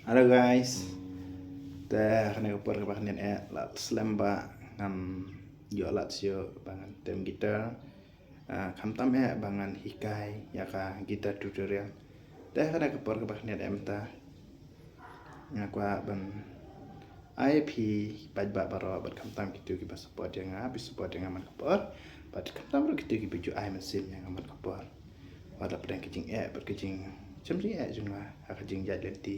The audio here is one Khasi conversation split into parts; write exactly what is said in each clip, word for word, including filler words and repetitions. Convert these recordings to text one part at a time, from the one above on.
Hello guys. Te kane ka por kaba khyndiat eh, lada slem ba ngan ïoh lad shuh ba ngan tem guitar. Ah, khamtam eh ba ngan hikai ïa ka guitar tutorial. Te kane ka por kaba khyndiat eh mynta nga kwah ban ai phi paidbah baroh bad khamtam kito kiba support ïa nga, phi support ïa nga man ka por. Bad khamtam ruh kito kiba ju ai mynsiem ïa nga man ka por. Wat la pdeng ka jingeh bad ka jing, shem jingeh jong nga ha ka jingïaid lynti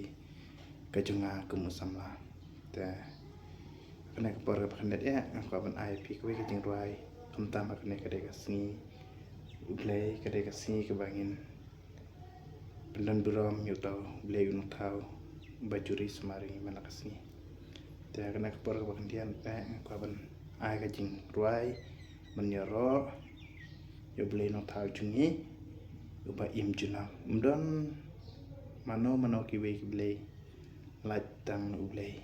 ka jong nga kum u samla. Te kane ka por kaba khyndiat eh nga kwah ban ai phi kawei ka jingrwai. Khamtam ha kane ka dei ka sngi U Blei, ka dei ka sngi kaba ngin pyndon burom ïa uta U Blei U Nongthaw ba ju ri sumar ïa ngi man la ka sngi. Te kane ka por kaba khyndiat eh nga kwah ban ai ka jingrwai ban ïaroh ïa U Blei Nongthaw jong ngi uba im junom. Ym don mano mano kiwei ki blei, lait tang U Blei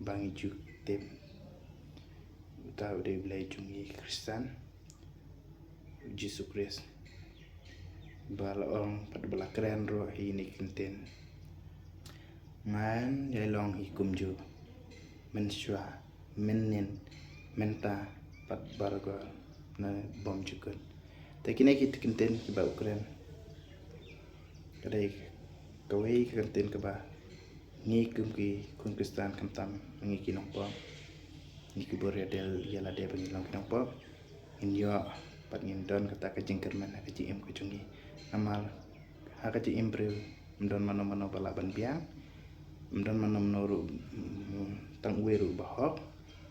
ba ngi ju tip. Uta u dei U Blei jong ngi Khristan, U Jisu Khrist, ba la ong bad ba la kren ruh ha ine i kyntien: Ngan ïai long hi kumjuh mynshuwa, mynnin, mynta bad baroh na bymjukut. Te kine ki kyntien kiba u kren ka dei kawei ka kyntien kaba ngi kum ki khun Khristan, khamtam ngi ki nongpop, ngi ki bor ïa lade ba ngi long ki nongpop, ngin ïoh bad ngin don kata ka jingkyrmen ha ka jingim ka jong ngi. Namar ha ka jingim briew ym don mano mano ba lah ban biang, ym don mano mano ruh, mm, tang uwei ruh ba hok.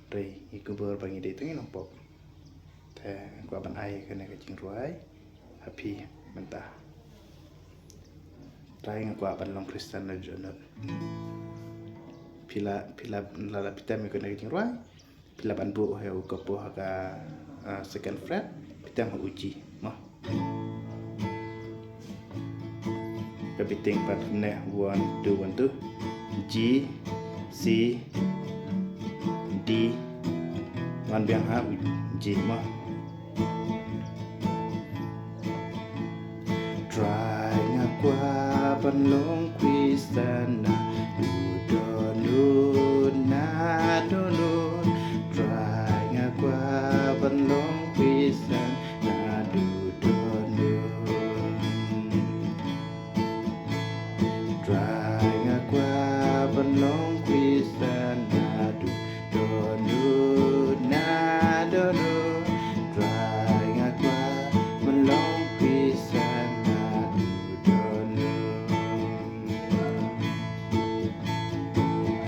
Hynrei ngi kubur ba ngi dei tang ki nongpop. Te nga kwah ban ai kane ka jingrwai ha phi mynta: Trai nga kwah ban long Khristan naduh dud. Phi lah, phi lah, lada phi tem ïa kane ka jingrwai, phi lah ban buh ha u kapo ha ka, ah, second fret, phi tem ha u G mo. Ka beating pat ne, one two one two, G, C, D. Wan biang ha u G mo. Trai nga kwah ban long Khristan naduh dud, naduh dud. Trai nga kwah ban long Khristan naduh dud. Trai nga kwah ban long Khristan naduh dud, naduh dud. Trai nga kwah ban long Khristan naduh dud.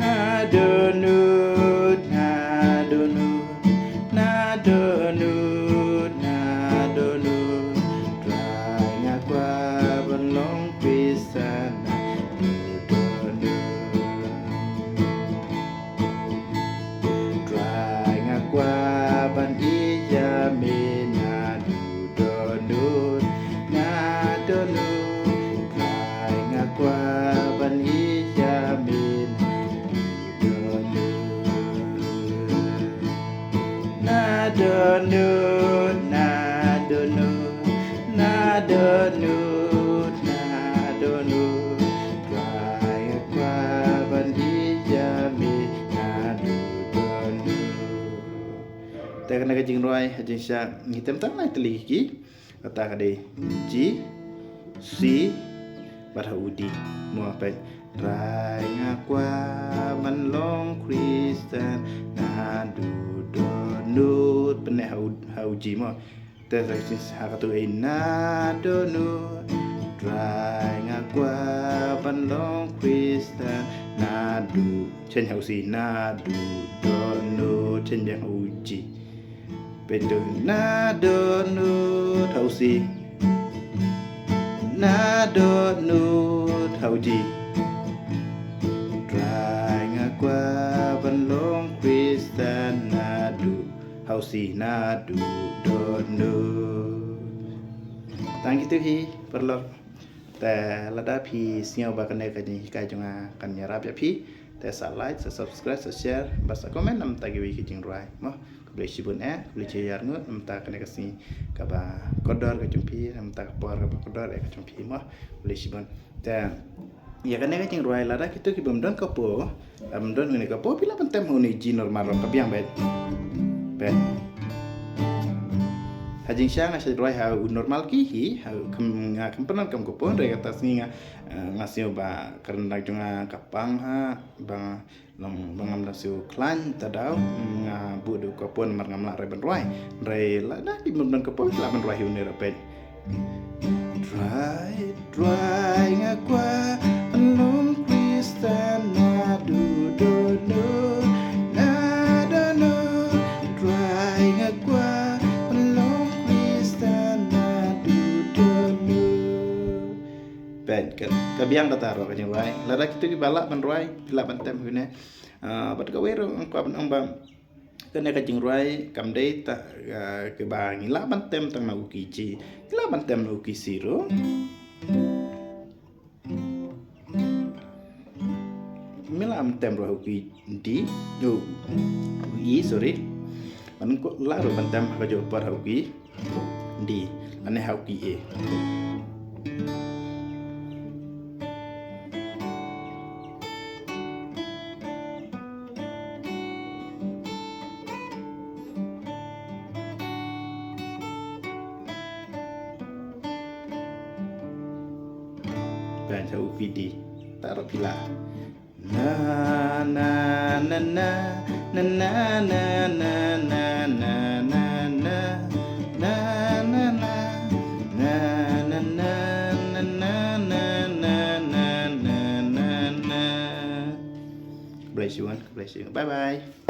Naduh dud, naduh dud, naduh dud, naduh dud. Trai nga kwah ban long Khristan naduh dud. Trai nga kwah ban ïeit ïa me naduh dud, naduh dud. Trai nga kwah ban ïeit ïa me naduh dud. Naduh dud, naduh dud, naduh dud, naduh dud. Trai nga kwah ban ïeit ïa me naduh dud. Te kane ka jingrwai ha jingshisha ngi tem tang lai tylli ki. Kata ka dei G, C, bad ha u D. Mo, peit. Trai nga kwah ban long Khristan naduh dud. Pyneh ha u, ha u G mo. Te sa shisha ha katu ei, naduh dud. Trai nga kwah ban long Khristan naduh. Change ha u C, naduh dud. Change biang ha u G. Peit tu, naduh dud ha u C, naduh dud ha u G. Trai nga kwah ban long Khristan naduh, ha u C, naduh dud. Tang kitu hi paralok. Te lada phi sngew ba kane ka jinghikai jong nga kan ïarap ïa phi, te sa like, sa subscribe, sa share, bad sa comment na bynta kiwei ki jingrwai mo. Khublei shibun eh, khublei shihajar nguh na bynta kane ka sngi kaba kordor ka jong phi, na bynta ka por kaba kordor eh ka jong phi mo. Khublei shibun. Te Ïa kane ka jingrwai lada kito ki bym don ka po, bym don une ka po, phi lah ban tem ha une G normal ruh, ka biang beit. Beit. Ha jingshisha nga sa rwai ha u normal key hi, ha kam, nga kam pyndonkam ka po, hynrei kata sngi nga, eh, nga sngew ba ka ryndang jong nga ka pang ha, ba nga long, ba ngam da siew khlaiñ, ta daw nga buh da u ka po namar ngam lah re ban rwai. Hynrei lada phi bym don ka po, phi lah ban rwai hi une ruh, beit. Trai, trai nga kwah ban long Khristan naduh dohnud, naduh dohnud. Trai nga kwah ban long Khristan naduh dohnud. Beit, ka, ka biang kata ruh ka jingrwai. Lada kito kiba lah ban rwai, ki lah ban tem ha une. Ah, bad kawei ruh nga kwah ban ong ba kane ka jingrwai kam dei tang, ah, kaba ngi lah ban tem tang na u key G. Ngi lah ban tem na u key C ruh. Ngi lah ban tem ruh ha u key D. U, u E, sorry. Bad ngi lah ruh ban tem ha kajuh ka por ha u key D lane ha u key A. Bad ha u key D. Ta ruh phi lah. Na, na, na, na. Khublei shibun, khublei shibun. Bye bye.